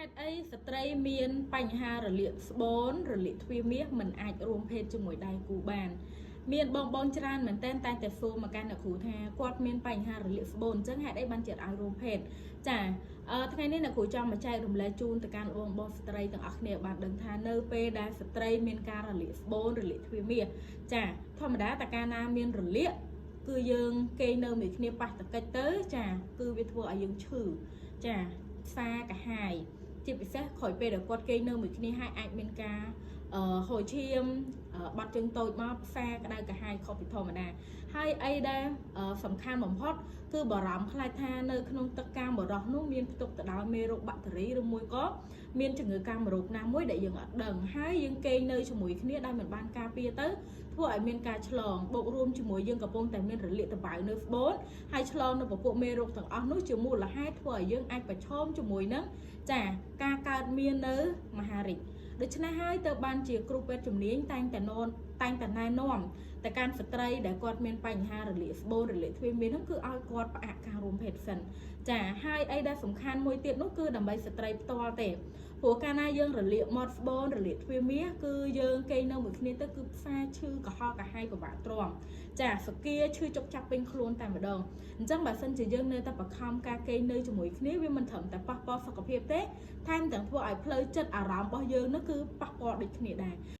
តុអីស្ត្រីមានបញ្ហារលាកស្បូនរលាកទ្វារមាសមិនអាចរួមភេទជាមួយដៃគូបានមានបងបងច្រើនមែនទែនតែតែសួរមកកាន់អ្នកគ្រូថាគាត់មានបញ្ហារលាកស្បូនអញ្ចឹងហេតុអីបានជាឲ្យរួមភេទចាអឺថ្ងៃនេះអ្នកគ្រូចង់មកចែករំលែកជូនទៅកាន់បងបងស្ត្រីទាំងអស់គ្នាបានដឹងថានៅពេលដែលស្ត្រីមានការរលាកស្បូនរលាកទ្វារមាសចាធម្មតាតើកាលណាមានរលាកគឺយើងគេងនៅមួយគ្នាប៉ះតកិច្ចទៅចាគឺវាធ្វើឲ្យយើងឈឺចាផ្សាកាហាយ ជាពិសេសក្រោយពេលដែលគាត់គេងនៅមួយគ្នាហើយអាចមានការអឺហូរឈាមបាត់ជើងតូចមកផ្សារក្តៅក្រហាយខុសពីធម្មតាហើយអីដែលសំខាន់បំផុតគឺបារម្ភខ្លាចថានៅក្នុងទឹកកាមបរោះនោះមានផ្ទុកទៅដោយមេរោគបាក់តេរីឬមួយក៏មានជំងឺកាមរោគណាមួយដែលយើងអត់ដឹងហើយយើងគេងនៅជាមួយគ្នាដោយមិនបានការពារទៅធ្វើឲ្យមានការឆ្លងបូករួមជាមួយយើងកំពុងតែមានរលាកតបៅនៅស្បូនហើយឆ្លងនៅពពួកមេរោគទាំងអស់នោះជាមូលហេតុធ្វើឲ្យយើងអាចប្រឈមជាមួយនឹងចាការកើតមាននៅមហារីកដូច្នេះហើយទៅបានជាគ្រូពេទ្យជំនាញតែងតែននតែងតែណែនាំតែកាន់ស្ត្រីដែលគាត់មានបញ្ហារលាកស្បូនរលាកទ្វារមានហ្នឹងគឺឲ្យគាត់ផ្អាកការរួមភេទសិនចាហើយអីដែលសំខាន់មួយទៀតនោះគឺដើម្បីស្ត្រីផ្ទាល់ទេព្រោះកាលណាយើងរលាកមាត់ស្បូនរលាកទ្វារមាសគឺយើងគេងនៅមួយគ្នាទៅគឺផ្សារឈឺកុហកកាហាយពិបាកទ្រាំចាសគាឈឺចុកចាប់ពេញខ្លួនតែម្ដងអញ្ចឹងបើសិនជាយើងនៅតែបខំការគេងនៅជាមួយគ្នាវាមិនត្រឹមតែប៉ះពាល់សុខភាពទេថែមទាំងធ្វើឲ្យផ្លូវចិត្តអារម្មណ៍របស់យើងនោះគឺប៉ះពាល់ដូចគ្នាដែរ។